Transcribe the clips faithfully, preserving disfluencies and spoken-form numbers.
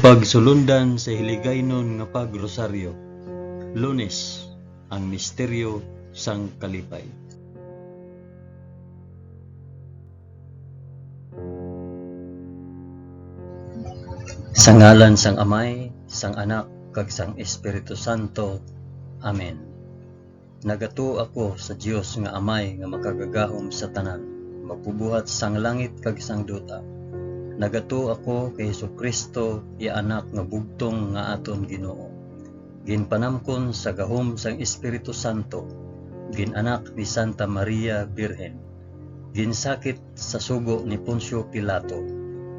Pagsulundan sa Hiligaynon nga Pag-Rosaryo. Lunes, ang misteryo sang kalipay. Sa ngalan sang Amay, sang Anak, kag sang Espiritu Santo. Amen. Nagatuo ako sa Dios nga Amay nga makagagahom sa tanan, magbubuhat sang langit kag sang duta. Nagatuo ako kay Jesu-Cristo, iya Anak nga bugtong nga aton Ginoo. Ginpanamkon sa gahom sang Espiritu Santo, gin-anak ni Santa Maria Birhen. Ginsakit sa sugo ni Poncio Pilato,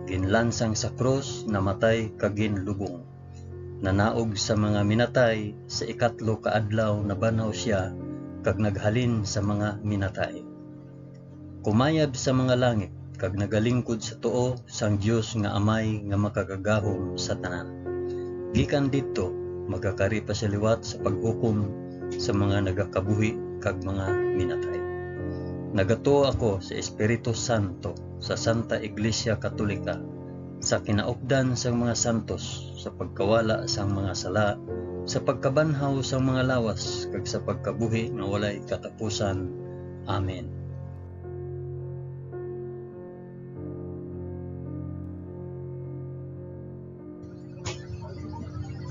ginlansang sa krus, namatay kag ginlubong. Nanaog sa mga minatay, sa ikatlo ka adlaw nabanhaw sia, kag naghalin sa mga minatay. Kumayab sa mga langit, kag nagalingkod sa tuo sang Dios nga Amay nga makagagahom sa tanan. Gikan didto, magakari pa sia liwat sa paghukom sa mga nagakabuhi kag mga minatay. Nagatuo ako sa Espiritu Santo, sa Santa Iglesia Katolika, sa kinaupdan sang mga santos, sa pagkawala sang mga sala, sa pagkabanhaw sang mga lawas, kag sa pagkabuhi nga walay katapusan. Amen.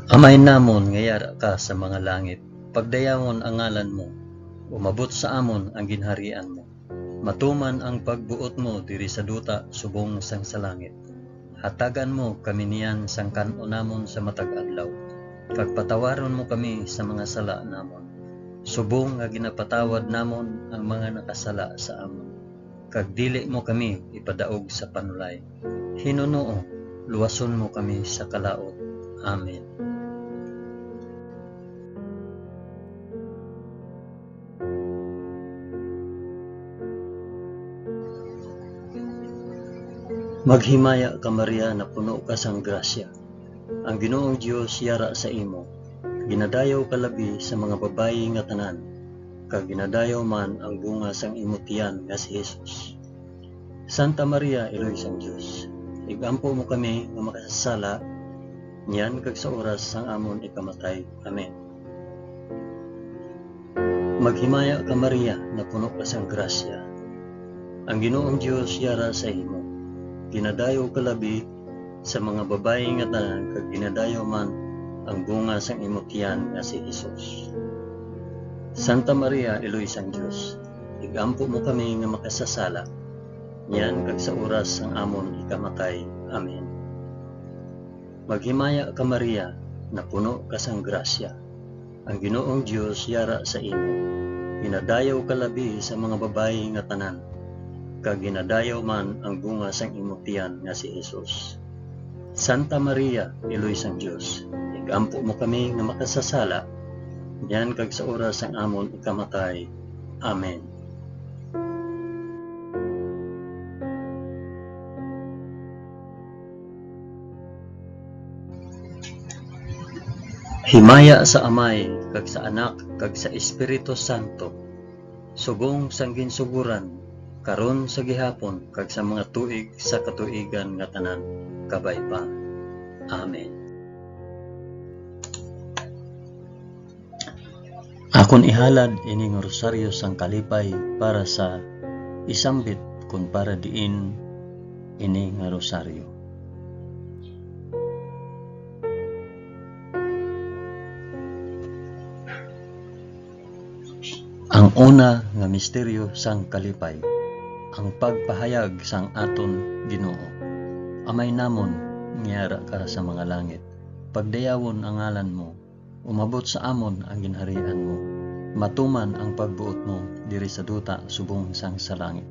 Amay namon nga yara ka sa mga langit, pagdayawon ang ngalan mo, umabot sa amon ang ginharian mo. Matuman ang pagbuot mo diri sa duta subong sang sa langit. Hatagan mo kami niyan sang kan-on namon sa matag adlaw, kag patawaron mo kami sa mga sala namon, subong nga ginapatawad namon ang mga nakasala sa amon. Kag dili mo kami ipadaog sa panulay. Hinunoo, luwason mo kami sa kalaut. Amen. Maghimaya ka, Maria, napuno ka sang grasya. Ang Ginoong Dios yara sa imo. Ginadayaw ka labi sa mga babayi nga tanan, kag ginadayaw man ang bunga sang imo tiyan nga si Jesus. Santa Maria, Iloy sang Dios, ig-ampo mo kami nga makasasala, niyan kag sa oras sang amon ikamatay. Amen. Maghimaya ka, Maria, napuno ka sang grasya. Ang Ginoong Dios yara sa imo. Ginadayaw ka labi sa mga babayi nga tanan, kag ginadayaw man ang bunga sang imo tiyan nga si Jesus. Santa Maria, Iloy sang Dios, ig-ampo mo kami nga makasasala, niyan kag sa oras sang amon ikamatay. Amen. Maghimaya ka, Maria, napuno ka sang grasya. Ang Ginoong Dios yara sa imo. Ginadayaw ka labi sa mga babayi nga tanan, kag ginadayaw man ang bunga sang imo tiyan nga si Jesus. Santa Maria, Iloy sang Dios, ig-ampo mo kami nga makasasala, niyan kag sa oras sang amon ikamatay. Amen. Himaya sa Amay, kag sa Anak, kag sa Espiritu Santo, subong sang ginsugoran, karon, sa gihapon, kag sa mga tuig sa katuigan nga tanan. Kabay pa. Amen. Akon ihalad ini nga rosaryo sang kalipay para sa isambit kon para diin ini nga rosaryo. Ang una nga misteryo sang kalipay, ang pagpahayag sang aton Ginoo. Amay namon nga yara ka sa mga langit, pagdayawon ang ngalan mo. Umabot sa amon ang ginharian mo. Matuman ang pagbuot mo diri sa duta subong sang sa langit.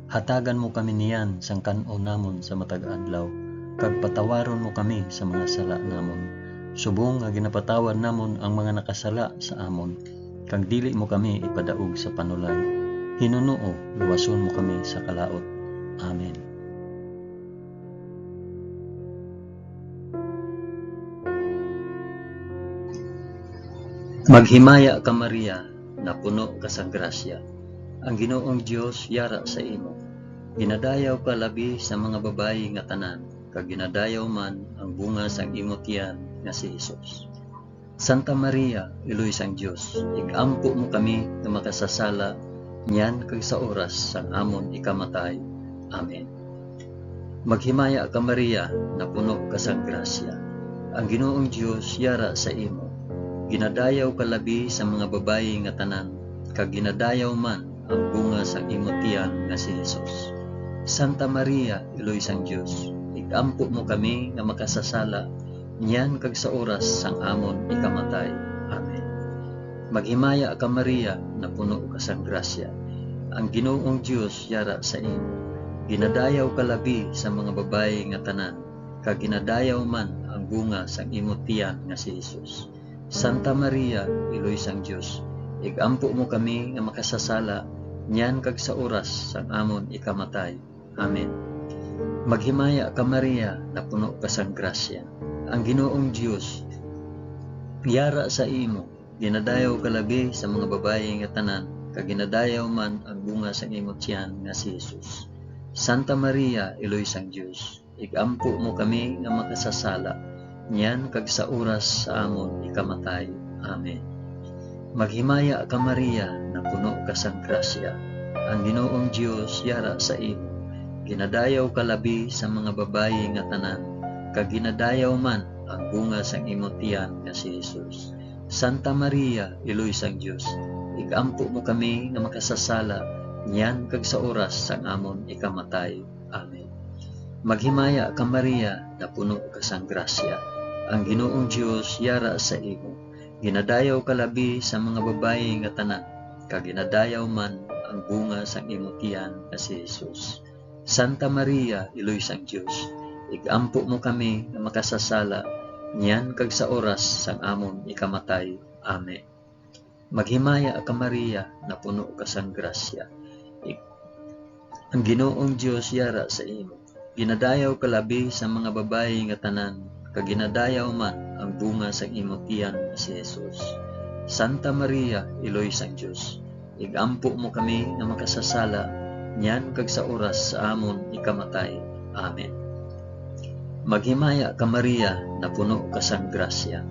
Hatagan mo kami niyan sang kan-on namon sa matag adlaw, kag patawaron mo kami sa mga sala namon, subong nga ginapatawad namon ang mga nakasala sa amon, kag dili mo kami ipadaog sa panulay. Hinunoo, luwason mo kami sa kalaut. Amen. Maghimaya ka, Maria, napuno ka sang grasya. Ang Ginoong Dios yara sa imo. Ginadayaw ka labi sa mga babayi nga tanan, kag ginadayaw man ang bunga sang imo tiyan nga si Jesus. Santa Maria, Iloy sang Dios, ig-ampo mo kami nga makasasala niyan kag sa oras sang amon ikamatay. Amen. Maghimaya ka, Maria, napuno ka sang grasya. Ang Ginoong Dios yara sa imo. Ginadayaw ka labi sa mga babayi nga tanan, kag ginadayaw man ang bunga sang imo tiyan nga si Jesus. Santa Maria, Iloy sang Dios, ig-ampo mo kami nga makasasala niyan kag sa oras sang amon ikamatay. Amen. Maghimaya ka, Maria, napuno ka sang grasya. Ang Ginoong Dios yara sa imo. Ginadayaw ka labi sa mga babayi nga tanan, kag ginadayaw man ang bunga sang imo tiyan nga si Jesus. Santa Maria, Iloy sang Dios, ig-ampo mo kami nga makasasala niyan kag sa oras sang amon ikamatay. Amen. Maghimaya ka, Maria, napuno ka sang grasya. Ang Ginoong Dios yara sa imo. Ginadayaw ka labi sa mga babayi nga tanan, kag ginadayaw man ang bunga sang imo tiyan nga si Jesus. Santa Maria, Iloy sang Dios, ig-ampo mo kami nga makasasala, niyan kag sa oras sa amon ikamatay. Amen. Maghimaya ka, Maria, napuno ka sang grasya. Ang Ginoong Dios yara sa imo. Ginadayaw ka labi sa mga babayi nga tanan, kag ginadayaw man ang bunga sang imo tiyan nga si Jesus. Santa Maria, Iloy sang Dios, ig-ampo mo kami nga makasasala, niyan kag sa oras sang amon ikamatay. Amen. Maghimaya ka, Maria, napuno ka sang grasya. Ang Ginoong Dios yara sa imo. Ginadayaw ka labi sa mga babayi nga tanan, kag ginadayaw man ang bunga sang imo tiyan nga si Jesus. Santa Maria, Iloy sang Dios, ig-ampo mo kami nga makasasala, niyan kag sa oras sang amon ikamatay. Amen. Maghimaya ka, Maria, napuno ka sang grasya. Ig-, ang Ginoong Dios yara sa imo. Ginadayaw ka labi sa mga babayi nga tanan, kag ginadayaw man ang bunga sang imo tiyan nga si Jesus. Santa Maria, Iloy sang Dios, ig-ampo mo kami nga makasasala, niyan kag sa oras sa amon ikamatay. Amen. Maghimaya ka, Maria, napuno ka sang grasya.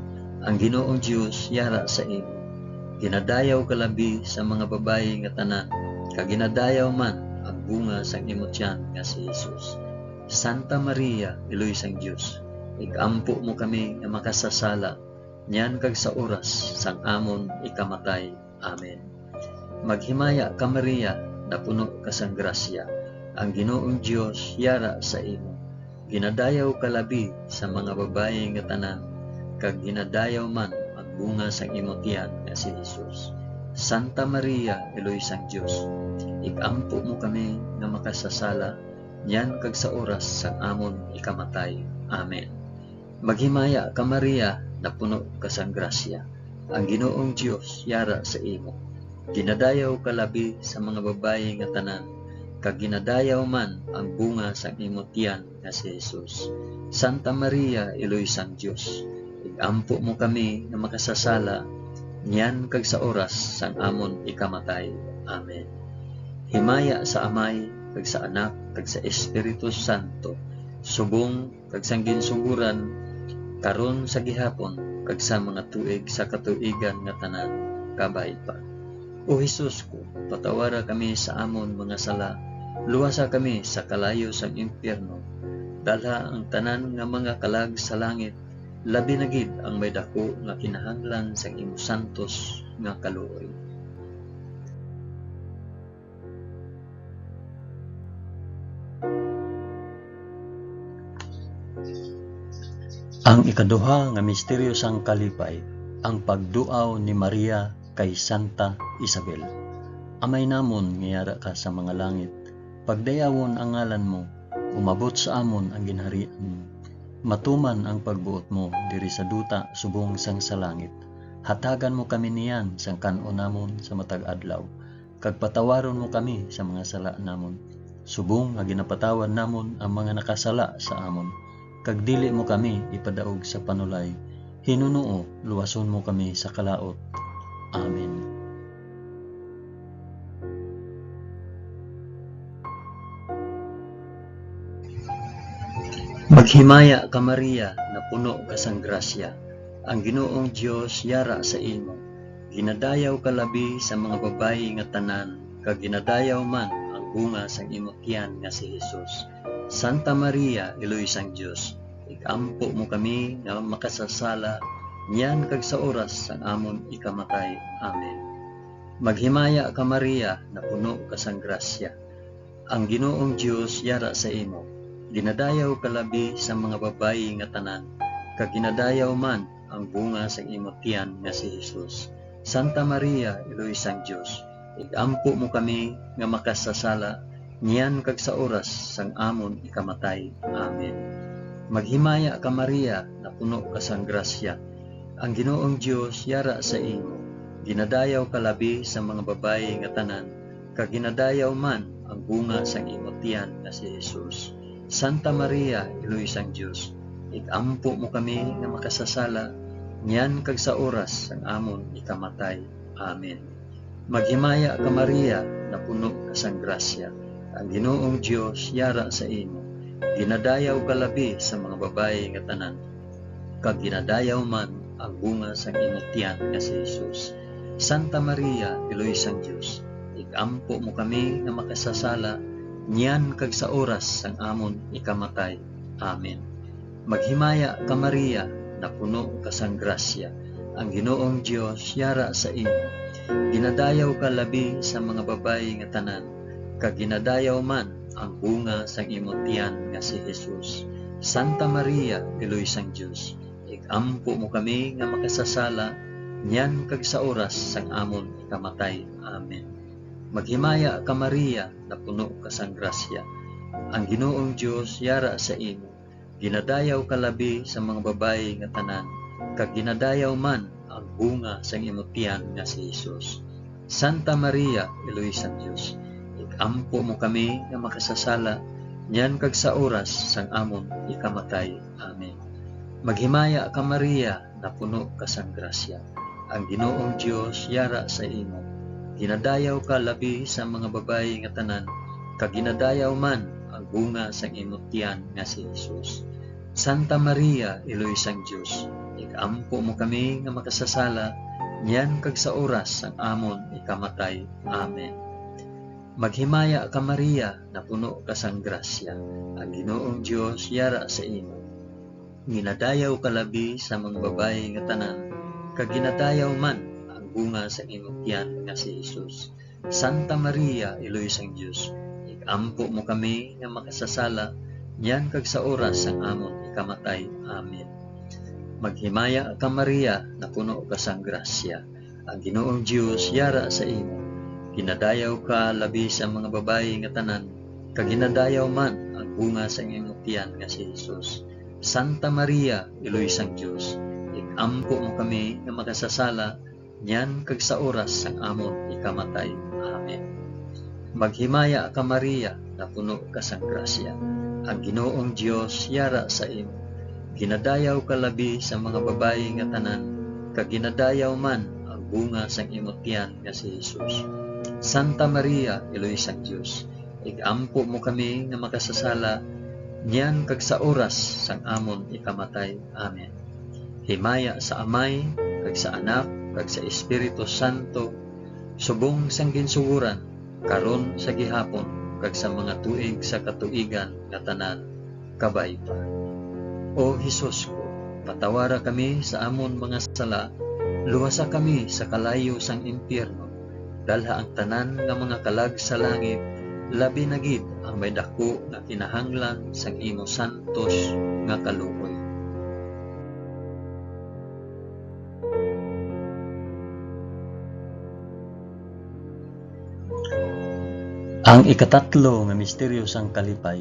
Ang Ginoong Dios yara sa imo. Ginadayaw ka labi sa mga babayi nga tanan, kag ginadayaw man ang bunga sang imo tiyan nga si Jesus. Santa Maria, Iloy sang Dios, ig-ampo mo kami nga makasasala, niyan kag sa oras sang amon ikamatay. Amen. Maghimaya ka, Maria, napuno ka sang grasya. Ang Ginoong Dios yara sa imo. Ginadayaw ka labi sa mga babayi nga tanan, kag ginadayaw man ang bunga sang imo tiyan nga si Jesus. Santa Maria, Iloy sang Dios, ig-ampo mo kami nga makasasala, niyan kag sa oras sang amon ikamatay. Amen. Maghimaya ka, Maria, napuno ka sang grasya. Ang Ginoong Dios yara sa imo. Ginadayaw ka labi sa mga babayi nga tanan, kag ginadayaw man ang bunga sang imo tiyan nga si Jesus. Santa Maria, Iloy sang Dios, ig-ampo mo kami nga makasasala, niyan kag sa oras sang amon ikamatay. Amen. Himaya sa Amay, kag sa Anak, kag sa Espiritu Santo, subong kag sang ginsugoran, karon, sa gihapon, kag sa mga tuig sa katuigan nga tanan. Kabay pa. O Jesus ko, patawara kami sa amon mga sala, luwasa kami sa kalayo sang impyerno, dalha ang tanan nga mga kalag sa langit, labi na gid ang may daku nga kinahanglan sang imo santos nga kaluoy. Ang ikaduha nga misteryo sang kalipay, ang pagduaw ni Maria kay Santa Isabel. Amay namon nga yara ka sa mga langit, pagdayawon ang ngalan mo, umabot sa amon ang ginharian mo. Matuman ang pagbuot mo diri sa duta subong sang sa langit. Hatagan mo kami niyan sang kan-on namon sa matag adlaw, kag patawaron mo kami sa mga sala namon, subong nga ginapatawad namon ang mga nakasala sa amon, kag dili mo kami ipadaog sa panulay. Hinunoo, luwason mo kami sa kalaut. Amen. Maghimaya ka, Maria, napuno ka sang grasya, ang Ginoong Dios yara sa imo. Ginadayaw ka labi sa mga babayi nga tanan, kag ginadayaw man ang bunga sang imo tiyan nga si Jesus. Santa Maria, Iloy sang Dios, ig-ampo mo kami nga makasasala, niyan kag sa oras sang amon ikamatay. Amen. Maghimaya ka, Maria, napuno ka sang grasya, ang Ginoong Dios yara sa imo. Ginadayaw ka labi sa mga babayi nga tanan, kag ginadayaw man ang bunga sang imo tiyan nga si Jesus. Santa Maria, Iloy sang Dios, ig-ampo mo kami nga makasasala, niyan kag sa oras sang amon ikamatay. Amen. Maghimaya ka, Maria, napuno ka sang grasya, ang Ginoong Dios yara sa imo. Ginadayaw ka labi sa mga babayi nga tanan, kag ginadayaw man ang bunga sang imo tiyan nga si Jesus. Santa Maria, Iloy sang Dios, ig-ampo mo kami nga makasasala, niyan kag sa oras sang amon ikamatay. Amen. Maghimaya ka, Maria, napuno ka sang grasya, ang Ginoong Dios yara sa imo. Ginadayaw ka labi sa mga babayi nga tanan, kag ginadayaw man ang bunga sang imo tiyan nga si Jesus. Santa Maria, Iloy sang Dios, ig-ampo mo kami nga makasasala, niyan kag sa oras sang amon ikamatay. Amen. Maghimaya ka, Maria, napuno ka sang grasya, ang Ginoong Dios yara sa imo. Ginadayaw ka labi sa mga babayi nga tanan, kag ginadayaw man ang bunga sang imo tiyan nga si Jesus. Santa Maria, Iloy sang Dios, ig-ampo mo kami nga makasasala, niyan kag sa oras sang amon ikamatay. Amen. Maghimaya ka, Maria, napuno ka sang grasya, ang Ginoong Dios yara sa imo. Ginadayaw ka labi sa mga babayi nga tanan, kag ginadayaw man ang bunga sang imo tiyan nga si Jesus. Santa Maria, Iloy sang Dios, ig-ampo mo kami nga makasasala, niyan kag sa oras sang amon ikamatay. Amen. Maghimaya ka, Maria, napuno ka sang grasya, ang Ginoong Dios yara sa imo. Ginadayaw ka labi sa mga babayi nga tanan, kag ginadayaw man ang bunga sang imo tiyan nga si Jesus. Santa Maria, Iloy sang Dios, ig-ampo mo kami nga makasasala, niyan kag sa oras sang amon ikamatay. Amen. Maghimaya ka, Maria, napuno ka sang grasya, ang Ginoong Dios yara sa imo. Ginadayaw ka labi sa mga babayi nga tanan, kag ginadayaw man ang bunga sang imong tiyan nga si Jesus. Santa Maria, Iloy sang Dios, ig-ampo mo kami nga makasasala, niyan kag sa oras sang amon ikamatay. Amen. Maghimaya ka, Maria, napuno ka sang grasya, ang Ginoong Dios yara sa imo. Ginadayaw ka labi sa mga babayi nga tanan, kag ginadayaw man ang bunga sang imong tiyan nga si Jesus. Santa Maria, Iloy sang Dios, ig-ampo mo kami nga makasasala, niyan kag sa oras sang amon ikamatay. Amen. Maghimaya ka, Maria, napuno ka sang grasya, ang Ginoong Dios yara sa imo. Ginadayaw ka labi sa mga babayi nga tanan, kag ginadayaw man ang bunga sang imo tiyan nga si Jesus. Santa Maria, Iloy sang Dios, ig-ampo mo kami nga makasasala, niyan kag sa oras sang amon ikamatay. Amen. Himaya sa Amay, kag sa Anak, kag sa Espiritu Santo, subong sang ginsuguran, karon, sa gihapon, kag sa mga tuig sa katuigan nga tanan. Kabay pa. O Jesus ko, patawara kami sa amon mga sala, luwasa kami sa kalayo sang impyerno, dalha ang tanan nga mga kalag sa langit, labi na gid ang may daku nga kinahanglan sang imo santos nga kaluoy. Ang ikatatlo nga misteryo sang kalipay,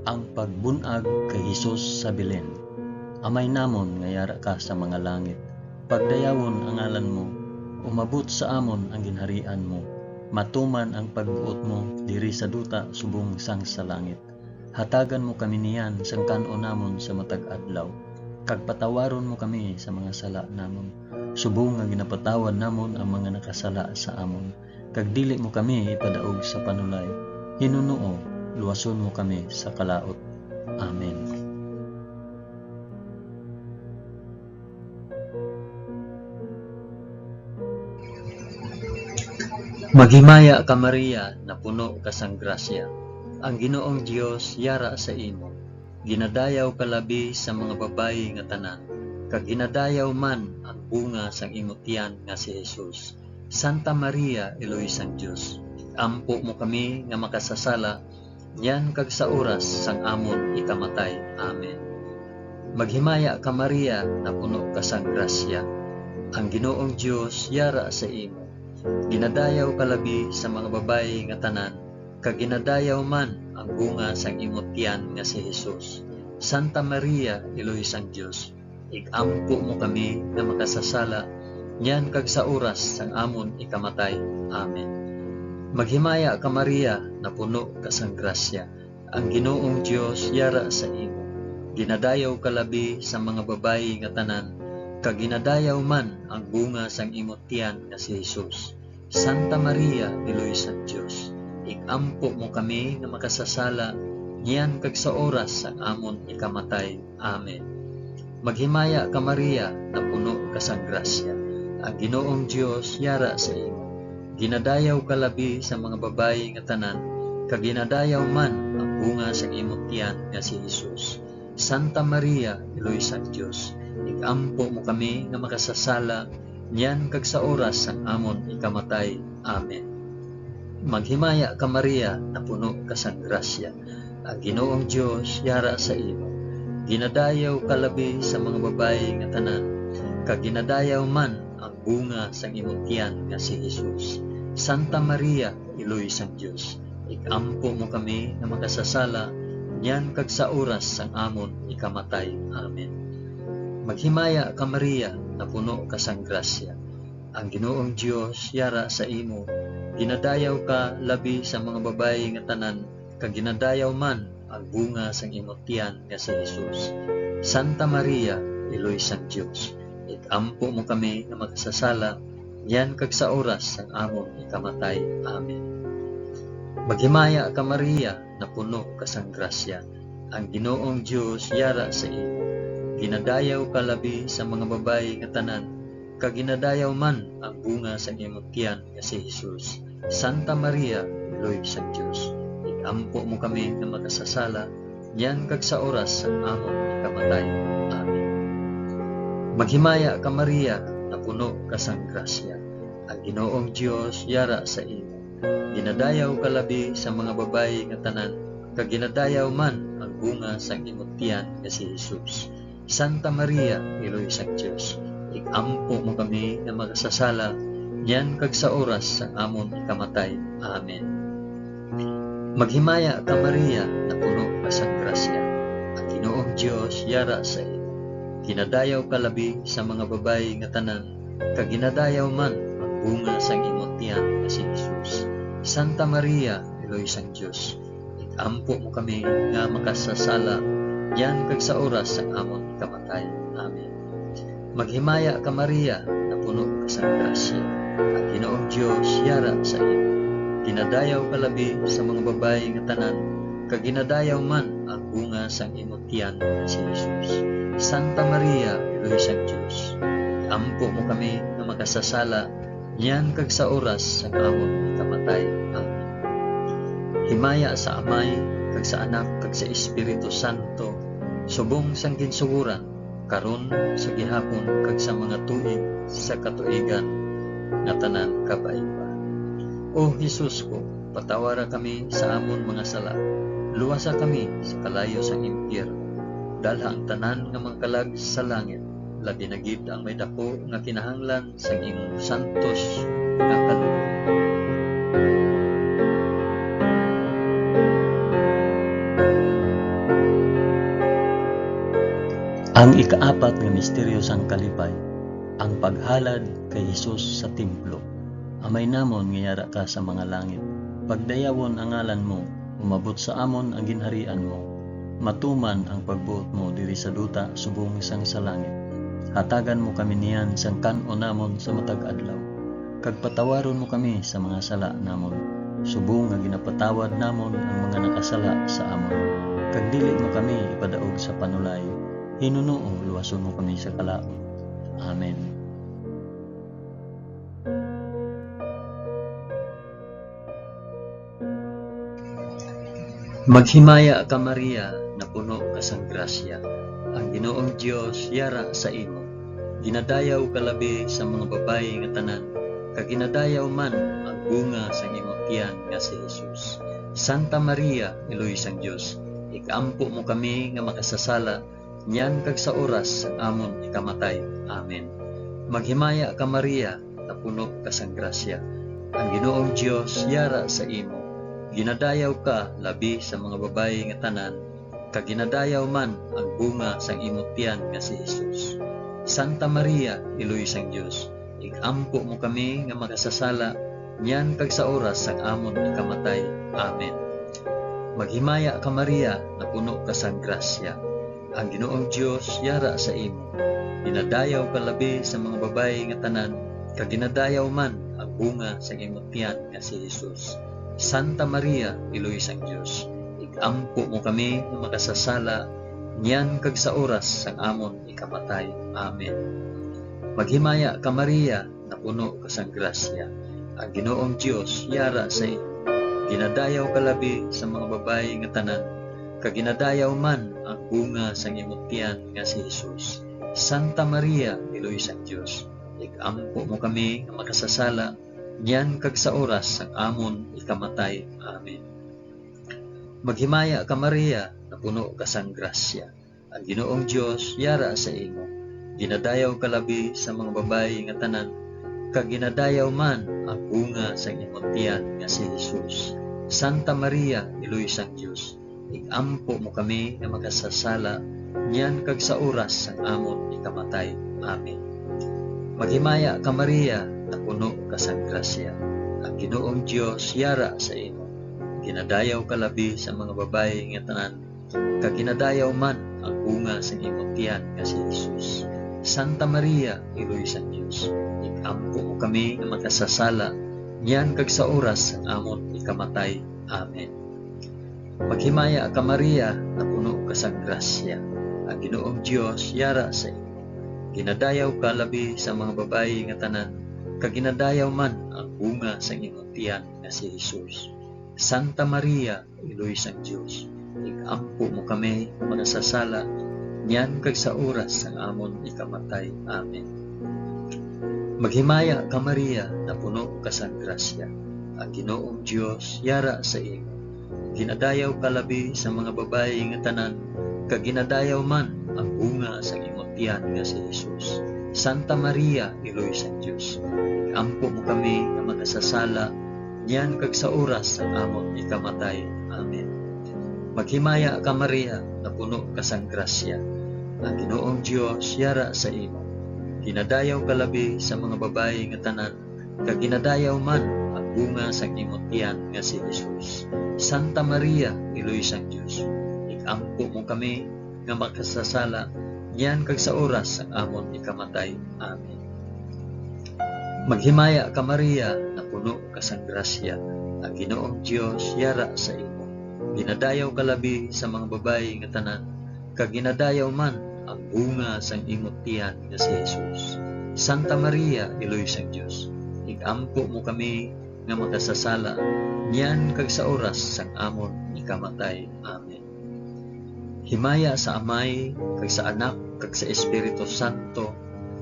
ang pagbun-ag kay Jesus sa Belen. Amay namon nga yara ka sa mga langit, pagdayawon ang ngalan mo, umabot sa amon ang ginharian mo, matuman ang pagbuot mo diri sa duta subong sang sa langit. Hatagan mo kami niyan sang kan-on namon sa matag adlaw, kag patawaron mo kami sa mga sala namon, subong nga ginapatawad namon ang mga nakasala sa amon, kag dili mo kami ipadaog sa panulay. Hinunoo, luwason mo kami sa kalaut. Amen. Maghimaya ka, Maria, napuno ka sang grasya. Ang Ginoong Dios yara sa imo. Ginadayaw ka labi sa mga babayi nga tanan, kag ginadayaw man ang bunga sang imo tiyan nga si Jesus. Santa Maria, Iloy sang Dios, ig-ampo mo kami nga makasasala, niyan kag sa oras sang amon ikamatay. Amen. Maghimaya ka, Maria, napuno ka sang grasya. Ang Ginoong Dios yara sa imo. Ginadayaw ka labi sa mga babayi nga tanan, kag ginadayaw man ang bunga sang imo tiyan nga si Jesus. Santa Maria, Iloy sang Dios, ig-ampo mo kami nga makasasala, niyan kag sa oras sang amon ikamatay. Amen. Maghimaya ka, Maria, napuno ka sang grasya. Ang Ginoong Dios yara sa imo. Ginadayaw ka labi sa mga babayi nga tanan, kag ginadayaw man ang bunga sang imo tiyan nga si Jesus. Santa Maria, Iloy sang Dios, ig-ampo mo kami nga makasasala, niyan kag sa oras sang amon ikamatay. Amen. Maghimaya ka, Maria, napuno ka sang grasya. Ang Ginoong Dios yara sa imo. Ginadayaw ka labi sa mga babayi nga tanan, kag ginadayaw man ang bunga sang imo tiyan nga si Jesus. Santa Maria, Iloy sang Dios, ig-ampo mo kami nga makasasala, niyan kag sa oras sang amon ikamatay. Amen. Maghimaya ka, Maria, napuno ka sang grasya. Ang Ginoong Dios yara sa imo. Ginadayaw ka labi sa mga babayi nga tanan, kag ginadayaw man ang bunga sang imo tiyan nga si Jesus. Santa Maria, Iloy sang Dios, ig-ampo mo kami nga makasasala, niyan kag sa oras sang amon ikamatay. Amen. Maghimaya ka, Maria, napuno ka sang grasya. Ang Ginoong Dios yara sa imo. Ginadayaw ka labi sa mga babayi nga tanan, kag ginadayaw man ang bunga sang imo tiyan nga si Jesus. Santa Maria, Iloy sang Dios, ig-ampo mo kami nga makasasala, niyan kag sa oras sang amon ikamatay. Amen. Maghimaya ka, Maria, napuno ka sang grasya. Ang Ginoong Dios yara sa imo. Ginadayaw ka labi sa mga babayi nga tanan, kag ginadayaw man ang bunga sang imo tiyan nga si Jesus. Santa Maria, Iloy sang Dios, ig-ampo mo kami nga makasasala, niyan kag sa oras sang amon ikamatay. Amen. Maghimaya ka, Maria, napuno ka sang grasya. Ang Ginoong Dios yara sa imo. Ginadayaw ka labi sa mga babayi nga tanan, kag ginadayaw man ang bunga sang imo tiyan nga si Jesus. Santa Maria, Iloy sang Dios, ig-ampo mo kami nga makasasala, niyan kag sa oras sang amon ikamatay. Amen. Maghimaya ka, Maria, napuno ka sang grasya. Ang Ginoong Dios yara sa imo. Ginadayaw ka labi sa mga babayi nga tanan, kag ginadayaw man ang bunga sang imo tiyan nga si Jesus. Santa Maria, Iloy sang Dios, ig-ampo mo kami nga makasasala, niyan kag sa oras sang amon ikamatay. Amen. Maghimaya ka, Maria, napuno ka sang grasya. Ang Ginoong Dios yara sa imo. Ginadayaw ka labi sa mga babayi nga tanan, kag ginadayaw man ang bunga sang imo tiyan nga si Jesus. Santa Maria, Iloy sang Dios, ampo mo kami nga makasasala, niyan kag sa oras sang amon kamatay. Amen. Himaya sa Amay, kag sa Anak, kag sa Espiritu Santo, subong sang ginsuguran, karon, sa gihapon, kag sa mga tuig sa katuigan nga tanan. Kabay pa. O Jesus ko, patawara kami sa amon mga sala, luwasa kami sa kalayo sang impyerno, dalha ang tanan nga mga kalag sa langit, labi na gid ang may daku nga kinahanglan sang imong santos nga kalooban. Ang ikaapat nga misteryo sang kalipay, ang paghalad kay Jesus sa templo. Amay namon nga yara ka sa mga langit, pagdayawon ang ngalan mo, umabot sa amon ang ginharian mo, matuman ang pagbuot mo diri sa duta subong sang sa langit. Hatagan mo kami niyan sang kan-on namon sa matag adlaw, kag patawaron mo kami sa mga sala namon, subong nga ginapatawad namon ang mga nakasala sa amon, kag dili mo kami ipadaog sa panulay, hinunoo luwason mo kami sa kalaut. Amen. Maghimaya ka, Maria, napuno ka sang grasya. Ang Ginoong Dios yara sa imo. Ginadayaw ka labi sa mga babayi nga tanan, kag ginadayaw man ang bunga sang imo tiyan nga si Jesus. Santa Maria, Iloy sang Dios, ig-ampo mo kami nga makasasala, niyan kag sa oras sang amon ikamatay. Amen. Maghimaya ka, Maria, napuno ka sang grasya. Ang Ginoong Dios yara sa imo. Ginadayaw ka labi sa mga babayi nga tanan, kag ginadayaw man ang bunga sang imo tiyan nga si Jesus. Santa Maria, Iloy sang Dios, ig-ampo mo kami nga makasasala, niyan kag sa oras sang amon ikamatay. Amen. Maghimaya ka, Maria, napuno ka sang grasya. Ang Ginoong Dios yara sa imo. Ginadayaw ka labi sa mga babayi nga tanan, kag ginadayaw man ang bunga sang imo tiyan nga si Jesus. Santa Maria, Iloy sang Dios, ig-ampo mo kami nga makasasala, niyan kag sa oras sang amon ikamatay. Amen. Maghimaya ka, Maria, napuno ka sang grasya. Ang Ginoong Dios yara sa imo. Ginadayaw ka labi sa mga babayi nga tanan, kag ginadayaw man ang bunga sang imo tiyan nga si Jesus. Santa Maria, Iloy sang Dios, ig-ampo mo kami nga makasasala, niyan kag sa oras sang amon ikamatay. Amen. Maghimaya ka, Maria, napuno ka sang grasya. Ang Ginoong Dios yara sa imo. Ginadayaw ka labi sa mga babayi nga tanan, kag ginadayaw man ang bunga sang imo tiyan nga si Jesus. Santa Maria, Iloy sang Dios, ig-ampo mo kami nga makasasala, niyan kag sa oras sang amon ikamatay. Amen. Maghimaya ka, Maria, napuno ka sang grasya. Ang Ginoong Dios yara sa imo. Ginadayaw ka labi sa mga babayi nga tanan, kag ginadayaw man ang bunga sang imo tiyan nga si Jesus. Santa Maria, Iloy sang Dios, ig-ampo mo kami nga makasasala, niyan kag sa oras sang amon ikamatay. Amen. Maghimaya ka, Maria, napuno ka sang grasya. Ang Ginoong Dios yara sa imo. Ginadayaw ka labi sa mga babayi nga tanan, kag ginadayaw man ang bunga sang imo tiyan nga si Jesus. Santa Maria, Iloy sang Dios, ig-ampo mo kami nga makasasala, niyan kag sa oras sang amon ikamatay. Amen. Maghimaya ka, Maria, napuno ka sang grasya. Ang Ginoong Dios yara sa imo. Ginadayaw ka labi sa mga babayi nga tanan, kag ginadayaw man ang bunga sang imo tiyan nga si Jesus. Santa Maria, Iloy sang Dios, ig-ampo mo kami nga makasasala, niyan kag sa oras sang amon ikamatay. Amen. Maghimaya ka, Maria, napuno ka sang grasya. Ang Ginoong Dios yara sa imo. Ginadayaw ka labi sa mga babayi nga tanan, kag ginadayaw man ang bunga sang imo tiyan nga si Jesus. Santa Maria, Iloy sang Dios, ig-ampo mo kami nga makasasala, niyan kag sa oras sang amon ikamatay. Amen. Maghimaya ka, Maria, napuno ka sang grasya, ang Ginoong Dios yara sa imo. Ginadayaw ka labi sa mga babayi nga tanan, kag ginadayaw man ang bunga sang imo tiyan nga si Jesus. Santa Maria, Iloy sang Dios, ig-ampo mo kami nga makasasala, niyan kag sa oras sang amon ikamatay. Amen. Himaya sa Amay, kag sa Anak, kag sa Espiritu Santo,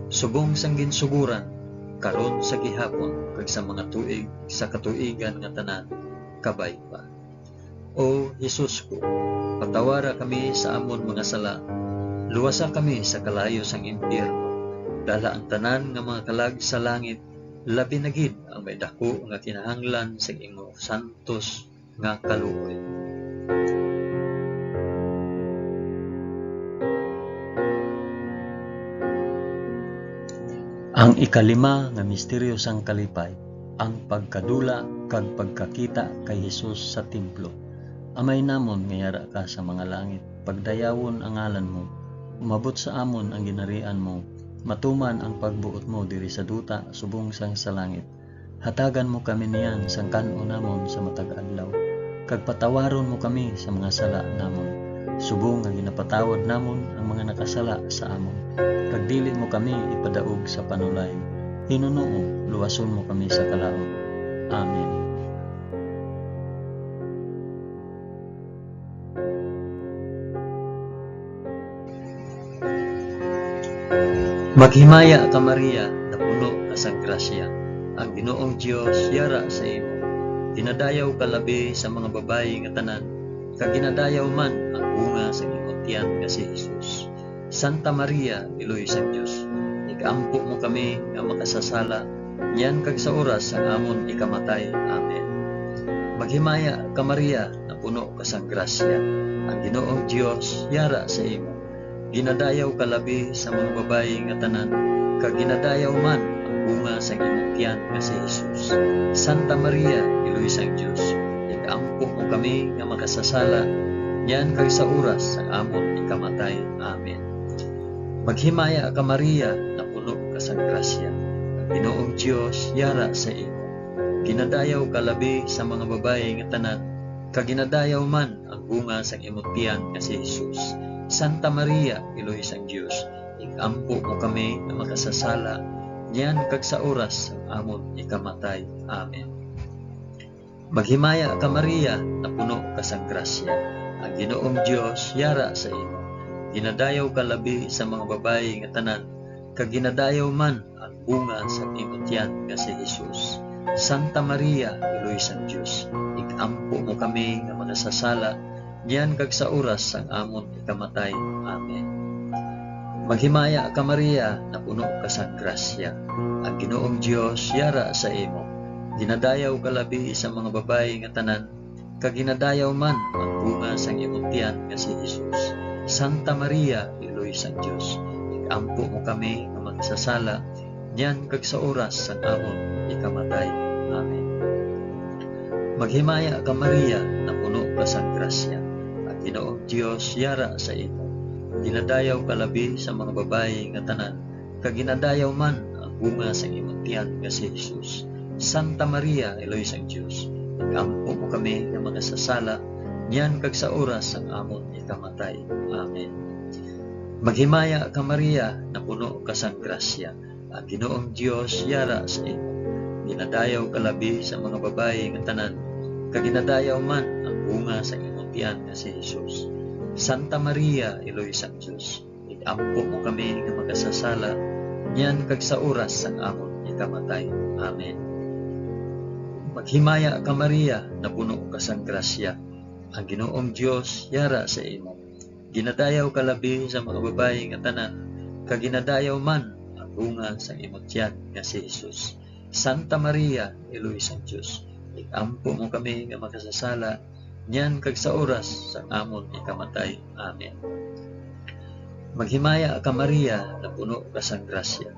subong sang ginsugoran, karon, sa gihapon, kag sa mga tuig sa katuigan nga tanan. Kabay pa. O Jesus ko, patawara kami sa amon mga sala, luwasa kami sa kalayo sang impyerno, dala ang tanan nga mga kalag sa langit, labi na gid ang may daku nga kinahanglan sang imo santos nga kaluoy. Ang ikalima nga misteryo sang kalipay, ang pagkadula kag pagkakita kay Jesus sa templo. Amay namon nga yara ka sa mga langit, pagdayawon ang ngalan mo. Umabot sa amon ang ginharian mo. Matuman ang pagbuot mo diri sa duta subong sang sa langit. Hatagan mo kami niyan sang kan-on namon sa matag adlaw, kag patawaron mo kami sa mga sala namon, subong nga ginapatawad namon ang mga nakasala sa amon. Kag dili mo kami ipadaog sa panulay. Hinunoo, luwason mo kami sa kalaut. Amen. Maghimaya ka, Maria, napuno ka sang grasya. Ang Ginoong Dios yara sa imo. Ginadayaw ka labi sa mga babayi nga tanan, kag ginadayaw man ang bunga sang imong tiyan nga si Jesus. Santa Maria, Iloy sang Dios, ig-ampo mo kami nga makasasala, niyan kag sa oras sang amon ikamatay. Amen. Maghimaya ka, Maria, napuno ka sang grasya. Ang Ginoong Dios yara sa imo. Ginadayaw ka labi sa mga babayi nga tanan, kag ginadayaw man ang bunga sang imong tiyan nga si Jesus. Santa Maria, Iloy sang Dios, ig-ampo mo kami nga makasasala, niyan kag sa oras sang amon ikamatay. Amen. Maghimaya ka, Maria, napuno ka sang grasya. Ang Ginoong Dios yara sa imo. Ginadayaw ka labi sa mga babayi nga tanan, kag ginadayaw man ang bunga sang imong tiyan nga si Jesus. Santa Maria, Iloy sang Dios, ig-ampo mo kami nga makasasala, niyan kag sa oras sang amon ikamatay. Amen. Maghimaya ka, Maria, napuno ka sang grasya. Ang Ginoong Dios yara sa imo. Ginadayaw ka labi sa mga babayi nga tanan, kag ginadayaw man ang bunga sang imo tiyan nga si Jesus. Santa Maria, Iloy sang Dios, ig-ampo mo kami nga makasasala, niyan kag sa oras sang amon ikamatay. Amen. Maghimaya ka, Maria, napuno ka sang grasya. Ang Ginoong Dios yara sa imo. Ginadayaw ka labi sa mga babayi nga tanan, kag ginadayaw man ang bunga sang imong tiyan nga si Jesus. Santa Maria, Iloy sang Dios, ig-ampo mo kami nga makasasala, niyan kag sa oras sang amon ikamatay. Amen. Maghimaya ka, Maria, napuno ka sang grasya. Ang Ginoong Dios yara sa imo. Ginadayaw ka labi sa mga babayi nga tanan, kag ginadayaw man ang bunga sang imong tiyan nga si Jesus. Santa Maria, Iloy sang Dios, ig-ampo mo kami nga makasasala, niyan kag sa oras sang amon ikamatay. Amen. Maghimaya ka, Maria, napuno ka sang grasya. Ang Ginoong Dios yara sa imo. Ginadayaw ka labi sa mga babayi nga tanan, kag ginadayaw man ang bunga sang imong tiyan nga si Jesus. Santa Maria, Iloy sang Dios, ig-ampo mo kami nga makasasala, niyan kag sa oras sang amon ikamatay. Amen. Maghimaya ka, Maria, napuno ka sang grasya. Ang Ginoong Dios yara sa imo. Ginadayaw ka labi sa mga babayi nga tanan, kag ginadayaw man ang bunga sang imong tiyan nga si Jesus. Santa Maria, Iloy sang Dios, ig-ampo mo kami nga makasasala, niyan kag sa oras sang amon ikamatay. Amen. Maghimaya ka, Maria, napuno ka sang grasya.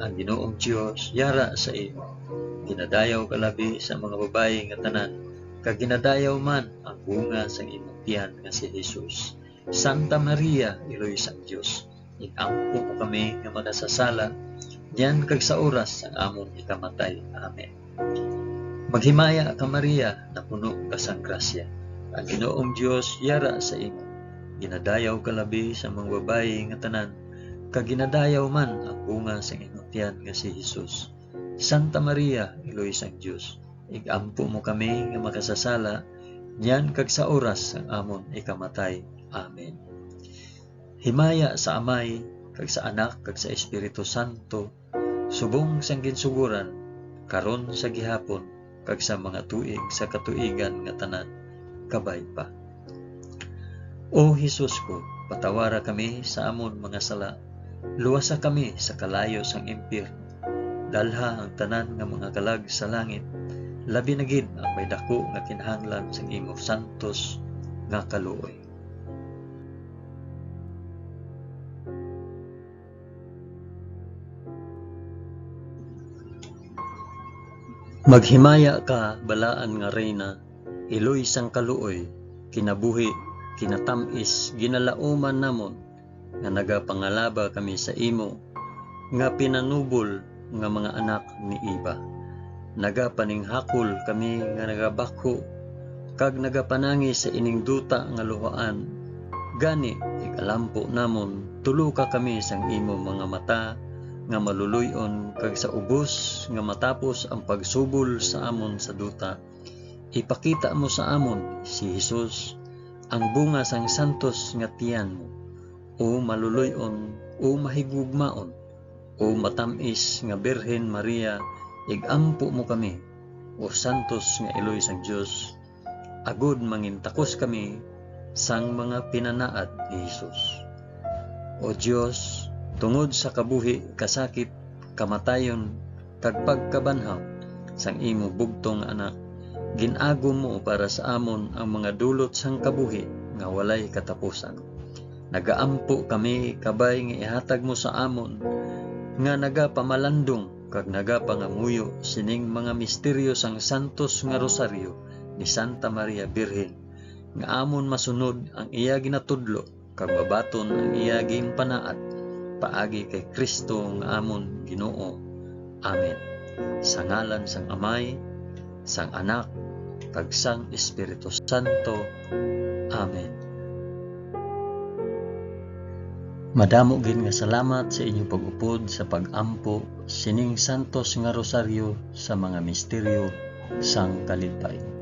Ang Ginoong Dios yara sa imo. Ginadayaw ka labi sa mga babayi nga tanan, kag ginadayaw man ang bunga sang imong tiyan nga si Jesus. Santa Maria, Iloy sang Dios, ig-ampo mo kami nga makasasala, niyan kag sa oras sang amon ikamatay. Amen. Maghimaya ka, Maria, napuno ka sang grasya. Ang Ginoong Dios yara sa imo. Ginadayaw ka labi sa mga babayi nga tanan, kag ginadayaw man ang bunga sang imong tiyan nga si Jesus. Santa Maria, Iloy sang Dios, ig-ampo mo kami nga makasasala, niyan kag sa oras sang amon ikamatay. Amen. Himaya sa Amay, kag sa Anak, kag sa Espiritu Santo, subong sang ginsugoran, karon, sa gihapon, kag sa mga tuig sa katuigan nga tanan. Kabay pa. O Jesus ko, patawara kami sa amon mga sala, luwasa kami sa kalayo sang impyerno, dalha ang tanan nga mga kalag sa langit, labi na gid ang may daku nga kinahanglan sang imo santos nga kaluoy. Maghimaya ka, balaan nga Reyna, iloy sang kaluoy, kinabuhi, kinatam-is, ginalauman namon, nga nagapangalaba kami sa imo, nga pinanubol nga mga anak ni Eva. Nagapaninghakol kami nga nagabakho kag nagapanangi sa ining duta nga luhaan. Gani, ig-alampo namon, tuloka kami sang imo mga mata nga maluloy-on, kag sa ubos nga matapos ang pagsubol sa amon sa duta, ipakita mo sa amon si Jesus, ang bunga sang santos nga tiyan mo, o maluloy-on, o mahigugmaon. O matam-is nga Birhen Maria, ig-ampo mo kami, O santos nga iloy sang Dios, agod mangintakos kami sang mga pinanaad ni Jesus. O Dios, tungod sa kabuhi, kasakit, kamatayon, kag pagkabanhaw sang imo bugtong nga Anak, gin-agom mo para sa amon ang mga dulot sang kabuhi nga walay katapusan. Nagaampo kami kabay nga ihatag mo sa amon nga nagapamalandong kag nagapangamuyo sining mga misteryo sang santos nga rosaryo ni Santa Maria Birhen, nga amon masunod ang iya ginatudlo kag mabaton ang iya ginpanaad, paagi kay Cristo nga amon Ginoo. Amen. Sa ngalan sang Amay, sang Anak, kag sang Espiritu Santo. Amen. Madamo gid nga salamat sa inyong pag-upod sa pag-ampo sining santos nga rosaryo sa mga misteryo sang kaligpayon.